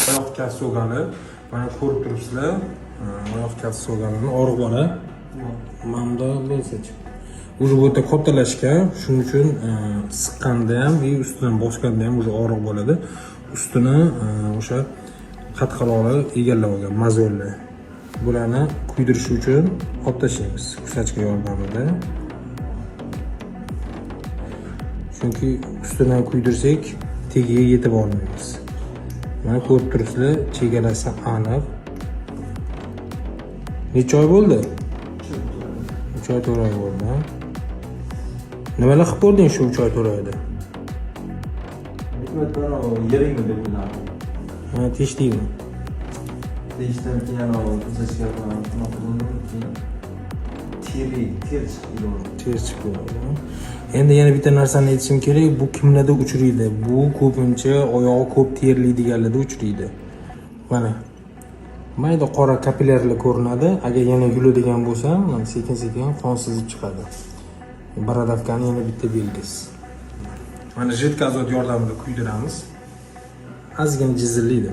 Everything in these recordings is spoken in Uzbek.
Oyoq kaft so'gali. Mana ko'rib turibsizlar, oyoq kaft so'galini og'riq bor, a? Mana bundoq bo'lsachi. Уже bu yerda kattalashgan, shuning uchun siqqanda ham и ustidan bosganda ham уже og'riq bo'ladi. Ustini o'sha qatqaloqlar egallab olgan, мозоль lar. Bularni kuydirish uchun olib tashlaymiz кусачка yordamida. Chunki ustidan kuydirsak, tagiga yetib olmaymiz. Mana ko'rib turibsizlar, chegarasi aniq. Necha oy bo'ldi? 3 oy, 4 oy bo'ldi. Ha? Nimalar qilib ko'rding shu 3 oy, 4 oyda? Yeringmi deb o'ylardim. Ha, teshdingmi? Deyishdan keyin anavi кусачка bilan unaqa qildim, keyin teri ter chiqib kelaverdi. Ter chiqib keladi. Endi yana bitta narsani aytishim kerak, bu kimlarda uchraydi? Bu ko'pincha oyog'i ko'p terlaydiganlarda uchraydi. Mana mayda qora kapillyarlar ko'rinadi. Agar yana yuladigan bo'lsam, mana sekin-sekin qon sizib chiqadi. Бородавка ni yana bitta belgisi. Mana жидкий azot yordamida kuydiramiz. Ozgina jizillaydi.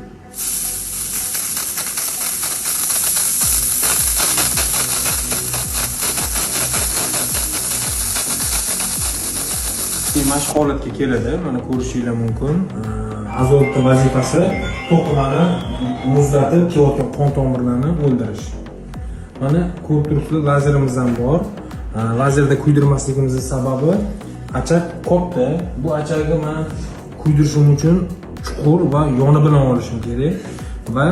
Mana shu holatga keladi. Mana ko'rishinglar mumkin. Azotni vazifasi to'qimani muzlatib, kelayotgan qon tomirlarni o'ldirish. Mana ko'rib turibsizlar, lazerimiz ham bor. Lazerda kuydirmasligimizning sababi очаг katta. Bu очаг ni man kuydirishim uchun chuqur va yoni bilan olishim kerak va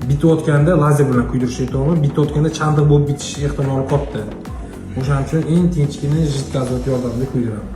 bitayotganda lazer bilan kuydirish aytyapman. Bitayotganda chandiq bo'lib bitish ehtimoli katta. O'shaning uchun eng tinchgina жидкий azot yordamida kuydiramiz.